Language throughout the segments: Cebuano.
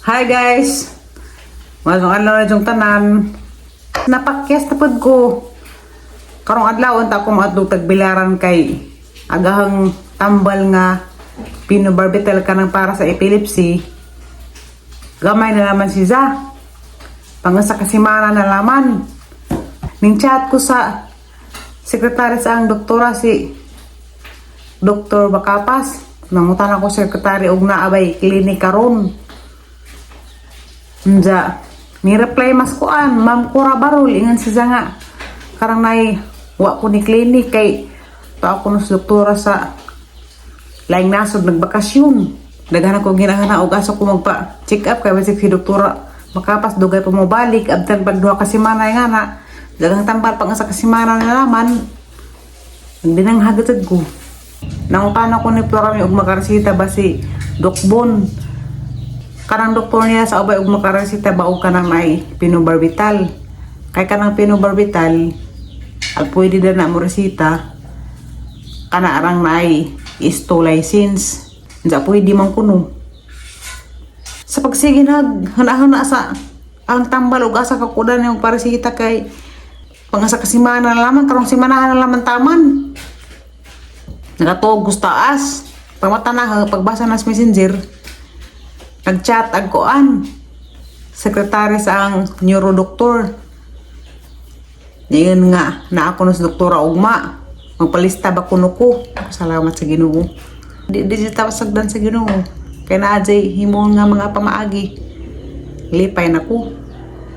Hi guys! Maayong adlaw na yung tanan. Napakyas na pud ko. Karong adlaw unta ko maadlong tagbilaran kay agahang tambal nga phenobarbital kanang para sa epilepsy. Gamay na naman si Za. Pangasa kasimana na laman. Ning chat ko sa sekretary sa ang doktora, si Dr. Bakapas. Nangutan ako sekretary og naabay klinik karon. Unja, ni reply mas kuan, Ma'am Cora Barol, ingan si nga. Karang nay, wa ko ni klinik kay pa ako sa doktora sa laing nasod nagbakasyon. Daghan ako ginahana og asa ko magpa check up kay basig si doktora makapas dugay pa mo balik abtan pag 2 ka semana nga na. Daghang tambal pang sa kasimana na naman. Dinanghagatad ko. Nangutan ako ni Flora og makaresita ba si Doc Bon. Kanang doktor niya sa ubay og makaresita ba og kanang may phenobarbital. Kay kanang phenobarbital al pwede na na mo resita kana arang naay isto license. Unsa pwede man kuno. Sa pagsige nag hanahon na sa ang tambal og asa ka kudan yung paresita kay pangasa ka semana na laman, karong semana na laman taman. Nakatuog ko sa taas. Pagmata na, pagbasa na sa Messenger, nag-chat ang kuan. Sekretary sa ang neurodoktor. Ngayon nga, na ako na sa doktora ugma. Magpalista ba kuno ko? Salamat sa Ginoo. Di di siya sagdan sa Ginoo. Kaya na ajay himon nga mga pamaagi. Lipay na ko.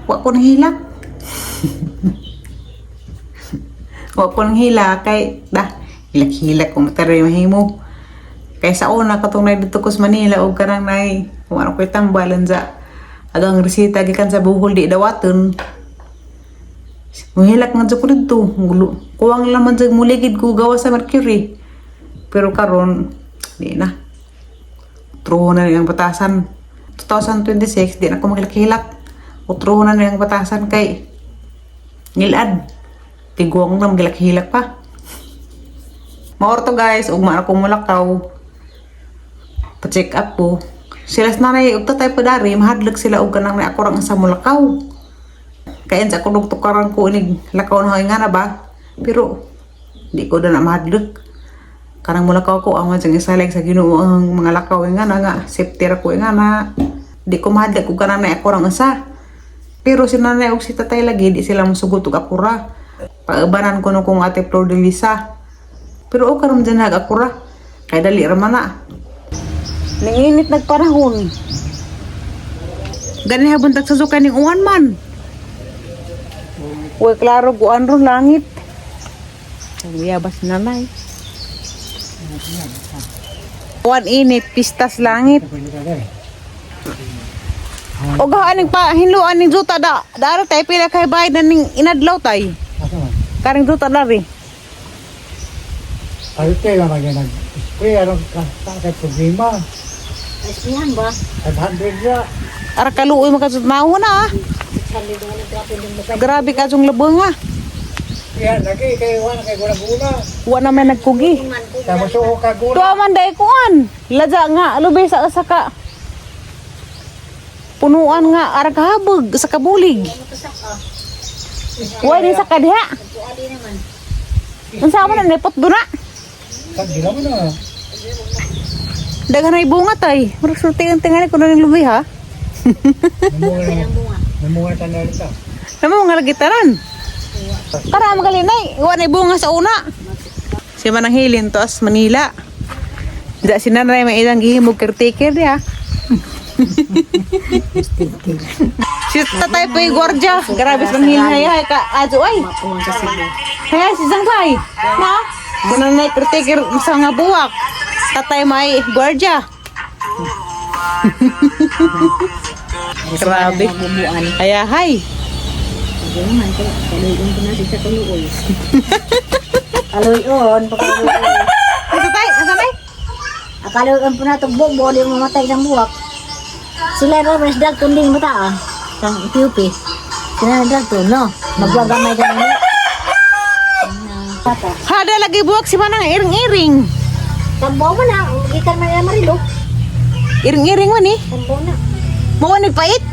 Wa ko nang hilak. Wa ko nang hilak kay dah hilak-hilak ko matari mahimo. Kay sa una katong na dito ko sa Manila og kanang nay kung ano ko'y tambalan sa agang resita gikan sa Bohol di dawaton. Muhilak nga jud ko didto. Kuwang laman jud muligid ko gawa sa mercury. Pero karon di na. Truho na ang batasan. 2026 di na ko maghilak-hilak. Utruho na ang batasan kay ngilad. Tiguang na maghilak-hilak pa. Maorto guys, ugma ako mulakaw. Pa-check up po. Sila sa nanay ug tatay pa dari, mahadlok sila og kanang na ako rang sa mulakaw. Kaya sa ako tukaran ko inig lakaw na nga na ba? Pero di ko na mahadlok. Kanang mulakaw ko ang mga isalig sa Ginoo ang mga lakaw nga na nga safety ra ko nga na. Di ko mahadlok og kanang na ako rang asa. Pero si nanay ug si tatay lagi di sila mosugot og ako ra. Paubanan ko no kung Ate Flor de Lisa. Pero okay ram dyan ako ra. Kay dali ra man na. Ninginit nagpanahon. Gani habang tagsasukan ning uwan man. Uy, klaro guan ron langit. Biyabas nanay. Uwan init, pistas langit. O aning pa hinluan ning juta da. Dara tay pila kay bayad na ning inadlaw tay. Asa man? Karing juta dari. Ay, tayo lang mag nag-spray. Anong kay problema? Espihan ba? 500 na. Ara kaluoy makasud mao na ah. Grabe ka jung labong ah. Yan, lagi kay wala kay guna-guna. Wa na may nagkugi. Tama suho ka guna. Tuwa man day kuan. Ladya nga lubi sa sa ka. Punuan nga ara kahabog sa kabulig. Wa ni sa kadha. Unsa man na nipot do na? Tagila mo na. Daghan ay bunga tay. Murag sulti ang tingali ko na ning lubi ha. Namunga. Namunga tanan nito. Namo nga lagi tanan. Tara magalinay, wa na bunga sa una. Si Manang Hilin to as Manila. Da si nanay may ilang gihimog caretaker diha. Si tatay po yung gwardya. Grabe sa Hilin ay ka ajo ay. Hay si Zanglay. Na? Si nanay caretaker sa nga buwak. Tatay may gwardya. Grabe. Ayahay. Hindi naman, kaya kaluyon ko na siya kaluoy. Kaluyon, pagkaluoy. Asa tay? Asa tay? Kaluyon po na itong buwak, yung mamatay ng buwak. Sila raw, mas dagton din mata ah. Ang PUP. Sila na dagton, no? Magwagamay ka na. Pata. Hada lagi buwak si Manang iring-iring. Tambo mo na, gikan man na marilo. Iring-iring man eh. Tambo na. Mao ni pait.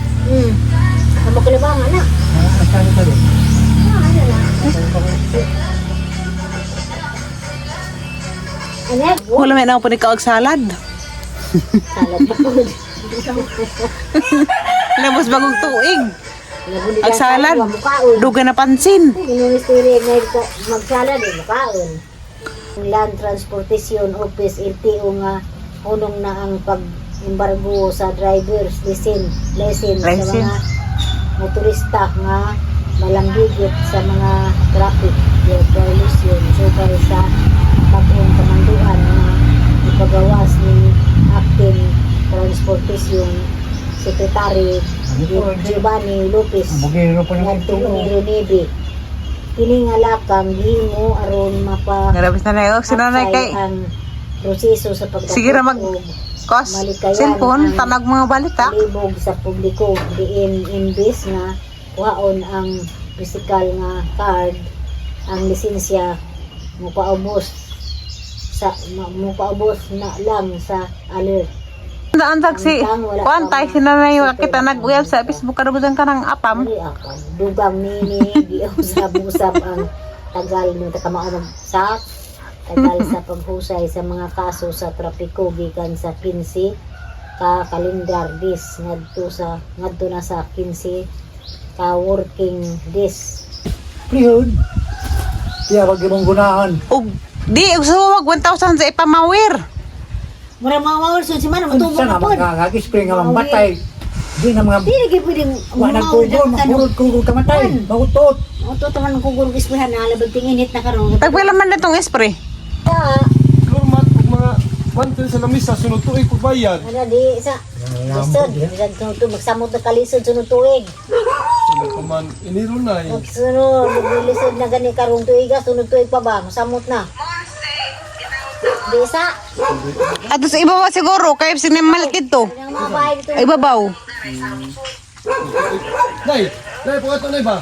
Amo kalibangan na. Ang saan ka rin? Ah, ano na. Ano? Wala may na po ni kaog salad. Salad pa po. Labos bagong tuig. Nabuli Ag salad. Mukaon. Duga na pansin. Inong istorya nga magsalad eh, mukaon. Ang Land Transportation Office LTO nga hunong na ang pag-embargo sa drivers license sa License. mga motorista nga malambigit sa mga traffic violation subay sa bagong kamanduan nga ipagawas ni acting transportation secretary Giovanni Lopez Bugiro pa naman ngadto ito. Enero 9. Kini nga lakang gihimo aron mapa Nalabas na na si nanay kay ang proseso sa pagdakop Sige ra mag- og kos Malikayan cellphone ang- tanag mga balita. libog sa publiko diin imbis nga kuhaon ang physical nga card ang lisensya mopaubos sa mopaubos na lang sa alert. Antag si Ang wala kuan pa tay mga si nanay super kita nag-uyab sa Facebook karon ka ng apam. Dali ako. Dugang nini, giusab-usab ang tagal ng takamao magsak, tagal sa paghusay sa mga kaso sa trapiko gikan sa 15 ka calendar days ngadto na sa 15 ka working days. Prihon. Kaya wag imong gunahan. Og di og suwag 1,000 sa ipamawir. Mura mga mawal si man Unsa motubo na na pod. magkakag-spray nga mamatay. Di na mga Di lagi pwede wa nagkugol, makurot kugol kamatay. Magutot. Uto man ang kugol isprehan na labag tinginit na karon. Tagpila man na tong spray. Ah, Floormat ug mga mantel sa lamisa sunod tuig pagbayad. Ano di sa lisod, bisag sunod tuig magsamot na kalisod sunod tuig. Sunod pa man Enero na eh. Magsunod, lisod na gani karong tuig ah, sunod tuig pa ba, samot na. Di sa, Ato sa ibabaw siguro kay sinimal kito. ang mga bahay dito. Ibabaw. Nay, nay pangato nay ba?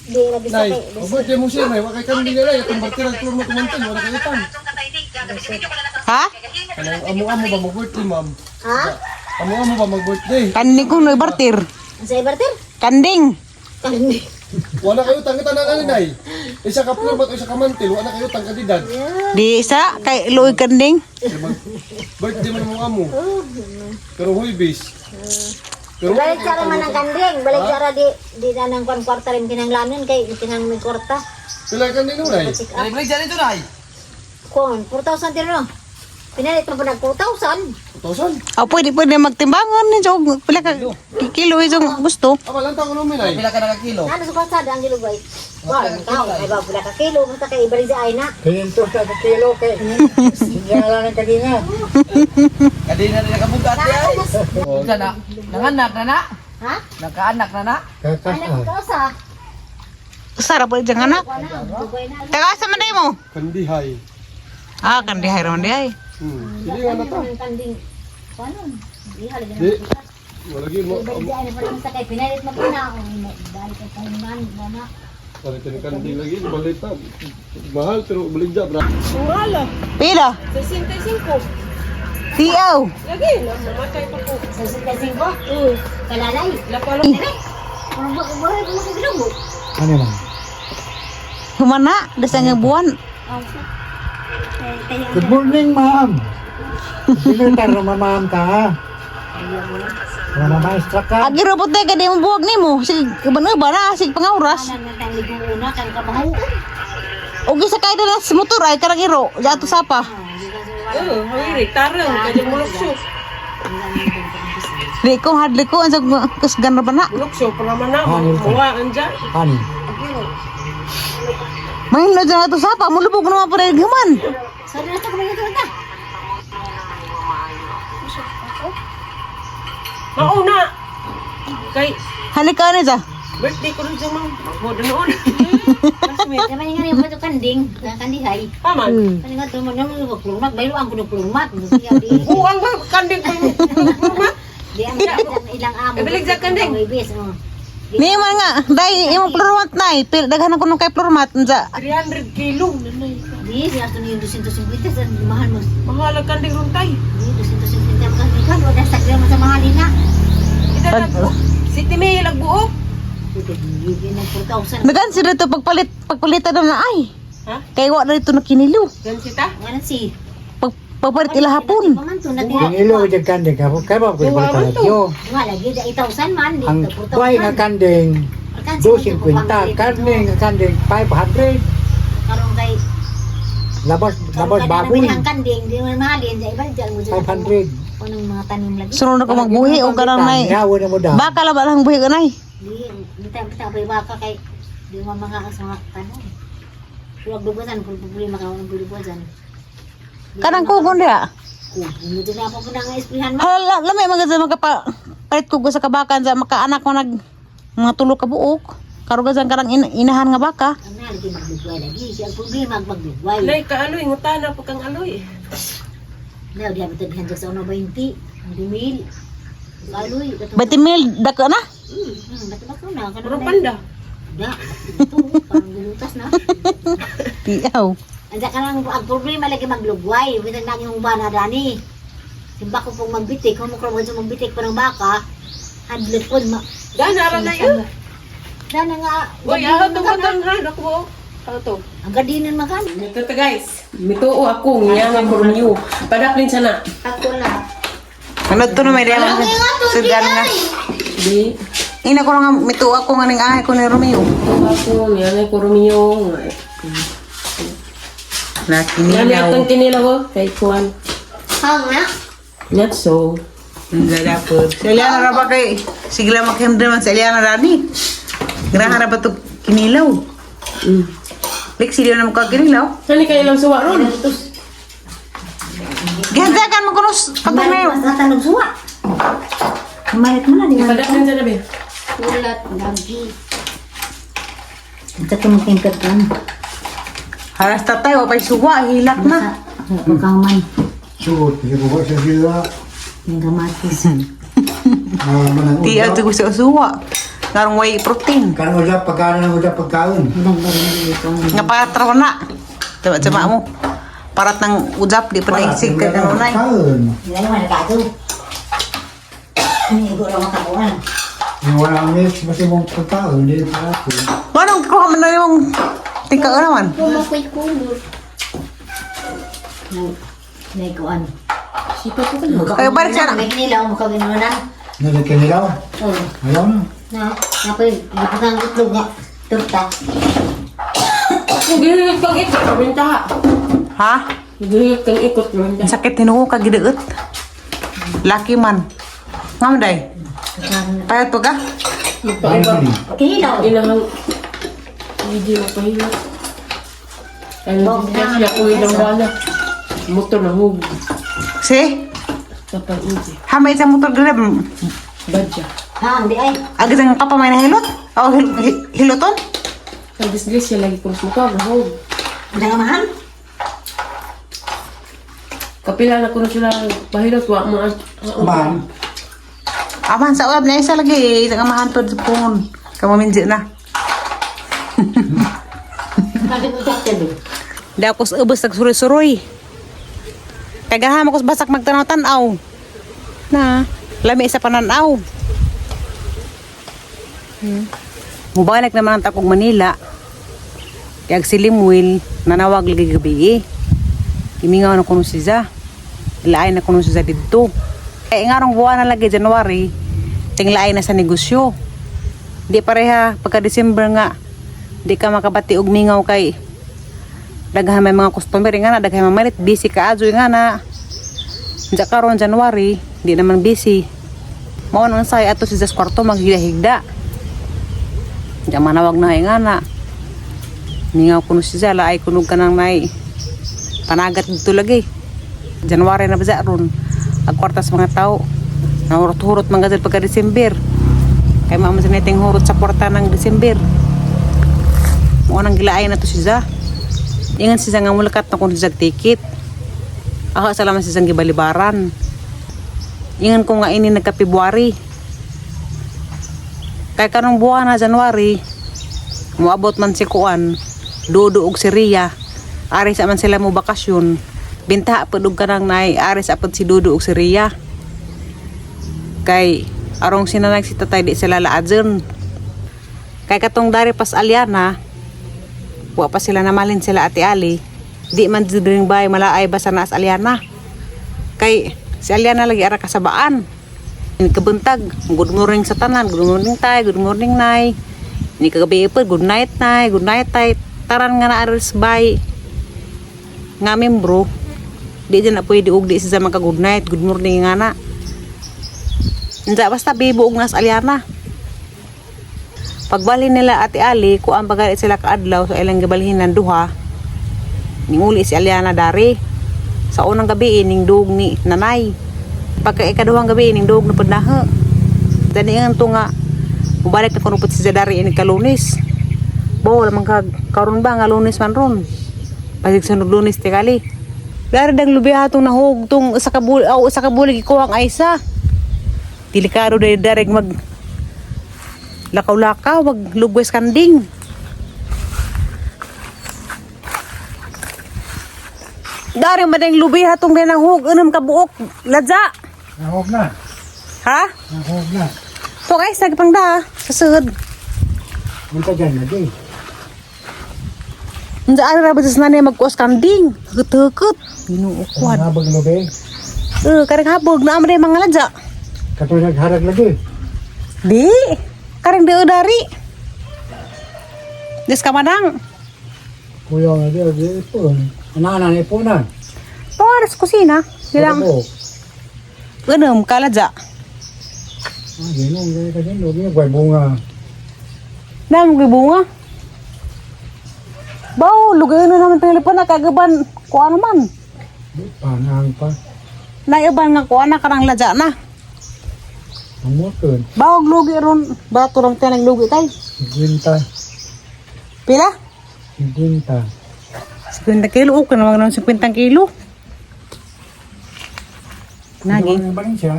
Di lagi sa Nay, kay ang birthday mo siya nay, wa kay kanding nay atong birthday ang floormat ug mantel wala kay utang. Ha? Kanang amo-amo ba mag-birthday ma'am? Ha? Amo-amo ba mag-birthday? Kanding ko no bartir. Ang sa ibarter? Kanding. Kandi. Wala kayo utang kita na nay. Isa ka floormat o isa ka mantel, wala kayo utang kadidad. Di isa kay luoy kanding. Birthday man mo amo. Pero Huwebes. Pero Balik sa man ang kanding, balik sa di di na nang kwan kwarta rin kinanglanon kay kinang may kwarta. pila kanding no nay? Check up. Kon, 4,000 din no. Pinalit mo pa nag 4,000. 2,000. O pwede pwede magtimbangan ni jog pila ka kilo isang gusto. Aba lang ta ko no nay. Ano sa kalsada ang gilugay? Wow, tao, ay ba pula ka kilo, basta kay ibalik sa ay na. 500 sa kilo kay. Sinyala ng kadina. Kadina rin nakabugat ay. Unsa na? Nanganak na na? Ha? Nakaanak na na? Kakas Anak ka sa. Sarap po dyan anak. Wala, dugay na. Taga asa man day mo? Kandihay. Ah, kandi hay raman day. Sige nga na ta. Ang kanding. Paano? Di halga na. Di. Wala gyud mo. Ibalik sa ay na pala sa kay pinalit mo pa na. O, balik ka tayo man, wala. Wala kini kanding lagi balita. Mahal pero baligya bra. Pila? 65. Tiaw. Sa 65? Oo. Kalalay. Lapalo. Ano ba ba ba mo? Ano man? Humana, dasa nga buwan. Good morning, ma'am. Sino na ma'am ka? ha? Wala maestra ka. Agi robot day kay di mo buwag nimo. Sige, ba na sige pangauras. Ano na tang ligo una kan kabaho. Og isa kay na sa motor ay karang iro, jato sapa. Di ko hadli ko ang kusgan ra ba na. Ani. Mahilo dyan ato sapa, mulubog naman pa rin human. Sorry na ta kumingin ta. Mauna! Kay Halika na dyan. birthday ko rin siya, ma'am. Magbodo noon. Classmate. Naman nga yung pato kanding, kandihay. Paman. Kani nga tumo nang magplumat, baylo ang kuno plumat. Buang ba? Kanding ko yung Di ang ilang ilang amo. Ibilig sa kanding. Ibis, oh. Ni man nga, dai imong plurmat na eh. Pero daghan ko nung kay plurmat unsa. 300 kilo. Nanay. Di siya ato yung 250 sa mahal mo. Mahal ang kanding runtay. Di 250 ang kan wala sa mo sa mahalin na. Ida Pag, City Mail ang buok. Gigigil ng 4,000. Nagan sila to pagpalit pagpalitan na ay. Ha? Kay wa na dito na kinilo. Gan sita? Nga na si. Pag pagpalit ila hapon. Paman to natira. Ang ilo jud kanding ka kay ba ko Duha man to. yo. Nga lagi da 8,000 man Ang dito buhay nga 4,000. kanding 250, karne nga kanding 500. Karon kay Labas labas karon baboy ang kanding di man mahalin sa iba diyan mo dyan. 500. Unang mga tanim lagi. Sunod na ko magbuhi og kanang nay. Yawa na mo da. Baka la ba lang buhi kanay. Di di ta pa baka kay di man mga sa mga tanom. Huwag dugasan kung problema ka ang dugasan. Kanang kugon diha. Kung mo dyan ako na nga esprihan mo. Hala, lamay mga sa makapa palit ko sa kabakan sa makaanak ko nag mga tulo ka buok. Karugasan karang inahan nga baka. Ang nalagi maglugway lagi. Siya ang problema maglugway. Nay ka aloy, ngutana po kang aloy. Now, di abot taghan sa uno 20. Ang dimil. Kaloy. 20 mil dako na. Bato ba ko na? Puro Kanang panda. Da. Ito, parang gulutas na. Tiaw. Anda ka lang, ang problema lagi maglugway. Bitang naging humba na dani. Simba ko pong magbitik, kung mukha sa magbitik pa ng baka, hadlot po, ma... Gana ra na yun. Dana nga, Uy, aho to batang ha, naku. Aho to. Ang gadinan makan. Ito to guys. Mituo ako nga nga kurunyo. Padaplin sana. Ako na. Ano to na may diha mga sudan nga. Di. Ina ko nga mituwa ko nga ning ahay ko ni Romeo. Mituo ako nga nga kurunyo. Na Nani kinilaw. atong kinilaw ko kay kuan. Hang na. Not so. Ang gagapod. Sa Eliana ra ba kay sige lang makhimdam man sa Eliana rani. Graha ra ba to kinilaw? Lik silyo na mo ka kinilaw. Sani kayo lang suwa ron. Gihandagan mo kuno pagkanayo. Mas natanong suwa. Kamalit mo na, di ba? Padaplin sana be. Ulat, lagi. Ito tumtingkad ka na. Haras tatay wa pay suwa hilak na. Pagkaman. Sugot ko sa sila. Yung kamatis. Manang Di ato ko sa suwa. Ngarong way protein. Kan udah pagkain udah pagkain. Ilang ba rin dito? Nga para na. Tama tama mo. Parat ng ujap di pa naisig ka kanunay. Pagkain. Ilang man ka ito. Igo lang makakuan. Yung wala ang mix, mas imong pagkain, hindi pa ako. Manong kuha man na yung tingka ka naman. Kumakoy kumur. Naikuan. Sipa ko kayo. Ay, balik sana. May nila, mukha na. Nalagyan nila. Oh. Ayaw na. Na, nakoy, giputang itlog nga. Turta. Gihigit kang ikot, paminta. Ha? Gihigit kang ikot, paminta. Ang sakit hinuo ka gidaot. Laki man. Ngam day. Payat po ka? Magpaiba. Kilaw. Inahang hindi mo pahilot. Ano, siya ko ilang bala. Motor na hug. Si? Sa pag-uji. Hamay sa motor grab. Badya. Ha, hindi ay. Agad ang kapamay na hilot? O hiloton? Sa disgrasya lagi ko sa mukha, nahug. Hindi nga mahan. Kapila na ko na sila pahilot, wa mo. Man, Aman sa uab na isa lagi. Isang amahan to sa phone. Kamaminji na. Kasi mo sa tabi. Di ako sa ubos nagsuroy-suroy. Kagaham ako sa basak magtanaw-tanaw. Na, lami isa pananaw. Mubalik naman ang takong Manila. Kaya si Limuel, nanawag lagi gabi eh. Imingaw na kuno si Za. Ilaay na kuno si Za didto. Kaya ngarong buwan na lagi January, tinglaay na sa negosyo. Di pareha pagka December nga, di ka makabati og mingaw kay daghan may mga customer nga na daghan mamalit busy ka adyo nga na Diya karon January di naman busy mao nang say ato si Zas kwarto maghigda-higda. Diya manawag na nga na mingaw kuno si Zala ay kunog ka nang nay panagat dito lagi. January na ba ron ang kwarta sa mga tao nahurot-hurot man gazal pagka December kay mama sa neting hurot sa kwarta ng December mao nang gilaay na to si Za. Ingan si nga mulakat na kung si tikit. Ako salamat si Zang gibalibaran. Ingan ko nga ini nagka February. Kay kanong buwan na January, moabot man si Kuan, Dudo og si Ria. Ari sa man sila mo bakasyon. Binta pud og kanang nay, ari sa pud si Dudo og si Ria. Kay Arong sinanag si tatay di sila laadjon. Kay katong dari pas Aliana, wa pa sila namalin sila Ate Ali. Di man dring bay malaay basta naas Aliana. Kay si Aliana lagi ara kasabaan. Kabuntag, good morning sa tanan, good morning tay, good morning nay. Ni kagabi pa, good night nay, good night tay. Taran nga na aris bay nga membro. Di dyan na pwede og di siya maka good night, good morning nga na. Nja, basta bibo og nas Aliana. Pagbalhin nila Ate Ali, kuan pa sila kaadlaw sa ilang gibalhin ng duha. Ninguli si Aliana dari. Sa unang gabi ning dug ni nanay. Pagka ikaduhang gabi ning dug na pud. Dani ang tunga mubalik na kuno pud si Jadari ini kalunis. Bo lamang kag karon ba nga Lunes man ron. Pasig sunod Lunes tikali. Dari dang lubi atong nahug tong sa kabul aw sa kabulig ikuha ang Aisa. Delikado dahil dareg mag lakaw-lakaw, wag lugwes kanding. Dari madang lubi hatong ganahug, unam kabuok, ladza. Nahog na. Ha? Nahog na. To guys, nagpangda sa sud. Punta dyan lagi. Unsa ara ra ba sa nanay magkuas kanding? Hukot-hukot. Ginoo ko. Ang habag lubi. Eh, kareng habog na amre mga ladza. Katoy nagharag lagi. Di, kareng di dari. Dis ka manang. Kuya nga di, di ipon. Ana-ana na iponan. Para sa kusina. Silang, Ano? unam ka ladza. Ah, ginong gaya ka dyan. Lubi, guay bunga. Dami ko bunga. Baw, lugay na naman telefon na kagaban kuha naman. Di, panang pa. Naiban nga kuha na karang ladya na. Ang motor. Baw, lugi ron. Bato ron tayo lugi tay. 50. Pila? 50. 50 kilo. Okay naman naman 50 kilo. Nagi. Ano ang Valencia?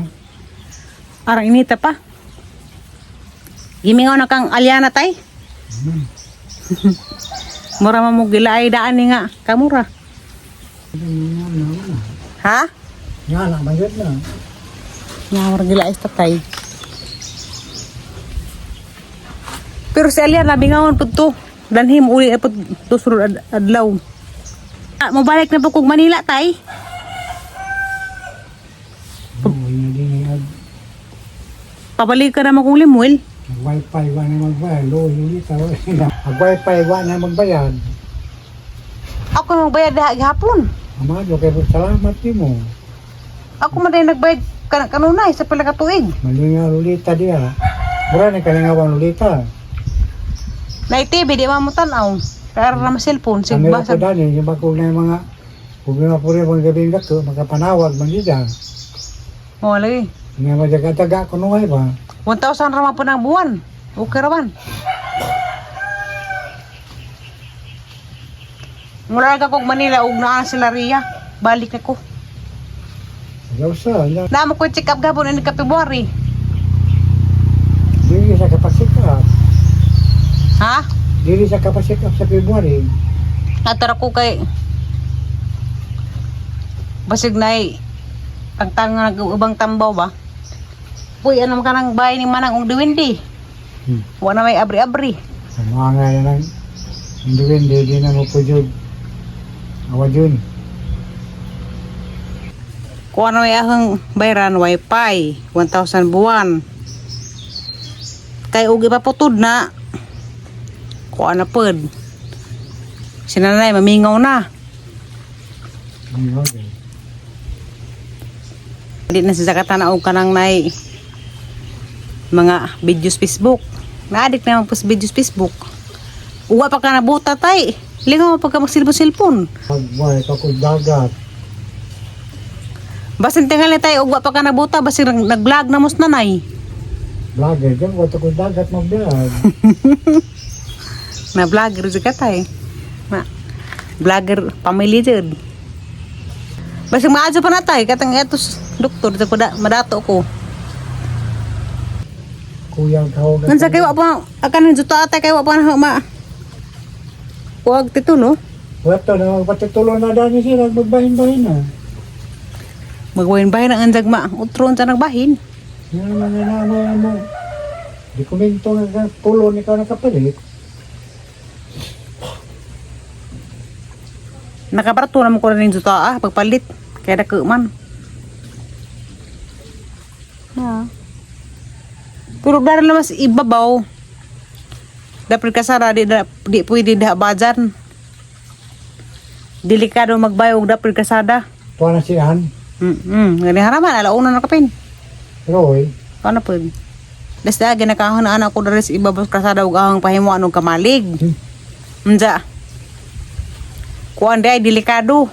Arang inita pa. Gimingaw na kang alyana tay. Mura man mo gilaay daan ni nga. Kamura. Ha? Nga na, mayroon na. Nga mura gilaay sa tatay. Pero si Aliana bingawan pud to. Danhim uli na pud to sunod adlaw. Ah, mobalik na po kog Manila tay. Oo, yun din yung Pabalik ka naman kong Limuel. Mag-wifi wa na magbayad. Lo, yun ito. Mag-wifi wa na magbayad. Ako nang magbayad diha gihapon. Amado, kay salamat ni mo. Ako man din nagbayad kanunay sa pila ka tuig. Malinga lulita diya. Mura na kalingawan lulita. Na TV di man mo tan-aw. Kaya ra naman cellphone sig Kami basa. ko dani, yung bako na yung mga problema po rin mga gabi nga ko, makapanawag man dyan. Oh, lagi. Nga madyaga-daga ko nungay ba? 1,000 ra man po ng buwan. Okay ra man. Mula ka kog Manila ug naa sila Ria. Balik na ko. Ayaw sa, ala. Naa mo ko check up gabon ini ka February. Dili sa kapasikap. Ha? Dili sa kapasikap sa February. Atara ko kay basig nay tangtang nga ubang tambaw ba? Puy, ano ka nang bahay ni Manang og Duwindi? Wa na may abri-abri. Sa mga nga na lang, hindi rin, di na mo po yun. Awa yun. Kuha na may ahang bayran wifi 1,000 buwan. Kay og ipaputod na. Kuha na pod. Si nanay mamingaw na. Okay. Hindi na si Zakatan og kanang nay mga videos Facebook. Naadik na po sa videos Facebook. Uwa pa ka na buta tay. Lingaw pa ka magsilpon-silpon. Pagbuhay ka kung dagat. Basin tingali tayo, ugwa pa ka na buta, basin nag-vlog na mos nanay. Vlogger, dyan, wala kung dagat mag-vlog. Na vlogger juga tay. Na vlogger family jud. Basig maadyo pa na tay katang etos doktor sa kuda madato ko. Kuya, kahugan. Ngan sa kay wa pa akan juta atay kay wa pa na ma. Kuag titulo. Wala na, magpatitulo na dani sila, magbahin-bahin na. Magwain bahin ang anjag ma utron sa nagbahin. Nga mga na mo mo. Dokumento nga ka pulon ikaw nakapalit. Nakabarato naman ko na rin dito ah, pagpalit. Kaya dako man. Na. Pero dara lang mas ibabaw. Dapat kasara di da, di pwede da bajan. Delikado magbayog dapat kasada. Tuwa na siyan. Gani haraman alauna na kapin. Roy. Ano po? Basta ginakahon na anak ko diri sa ibabaw sa kasada ug ahang pahimuan og kamalig. Unja. Kuan day delikado.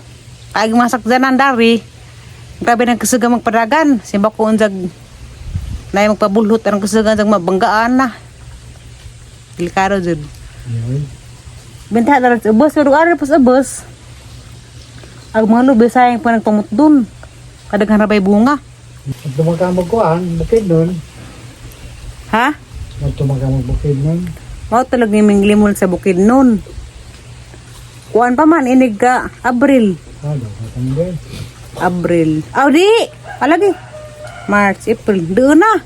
Ay masakjanan dari. Grabe nang kasuga magpadagan. Simba ko unjag nay magpabulhot ang kasuga unjag mabanggaan na. Delikado jud. Yun. Benta na sa ubos pero ari pa sa ubos. Ang mga lubi sayang pa nagpamot dun. Kadaghan ra bay bunga. At tumagamog kuan, bukid nun. Ha? At tumagamog bukid nun. Mao talaga yung limol sa bukid nun. Kuan pa man, inig ka, Abril. Ano, katanggal. Abril. Aw, di! Alagi. March, April. Doon na.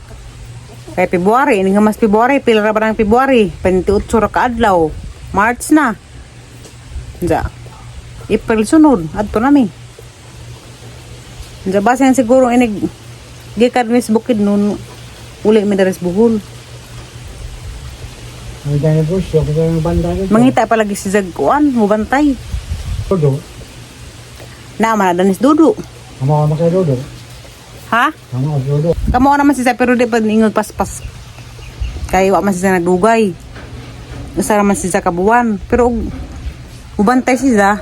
Kaya February, inig nga mas February. Pila ra ba ng February? 28 ra ka adlaw. March na. Diya. April sunod. Adto nami. Diya basin siguro inig gikan mis bukid nun uli mi diri sa Bohol. Ang dahil negosyo, kaya ang banda nito. Mangita palagi si Zagkuan, mubantay. Dodo. Na man danis dudu. Amo ka kay Dodo. Ha? Amo ka Dodo. Kamo naman siya pero di pa ingog paspas. Kay wa man siya nagdugay. Usa ra man siya ka buwan. Pero og mubantay siya.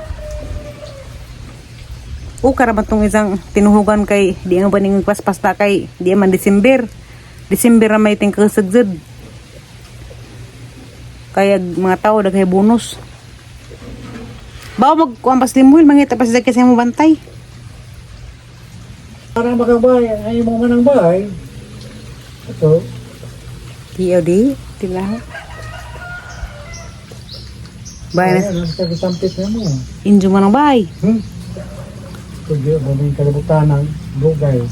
O karaman tong isang tinuhugan kay di ang baning paspas na kay di man December. December na may tingkasagjud. Kaya mga tao daghay bonus. Bawo mag kuan pas limuhil mangita pa siya kasi mo bantay. Para makabay, ay mo man ang bahay. Ito, POD, tila. Bay na ay, ano sa kasampit na mo. injo man ang bay. Kundi mo may kalibutan ng dugay.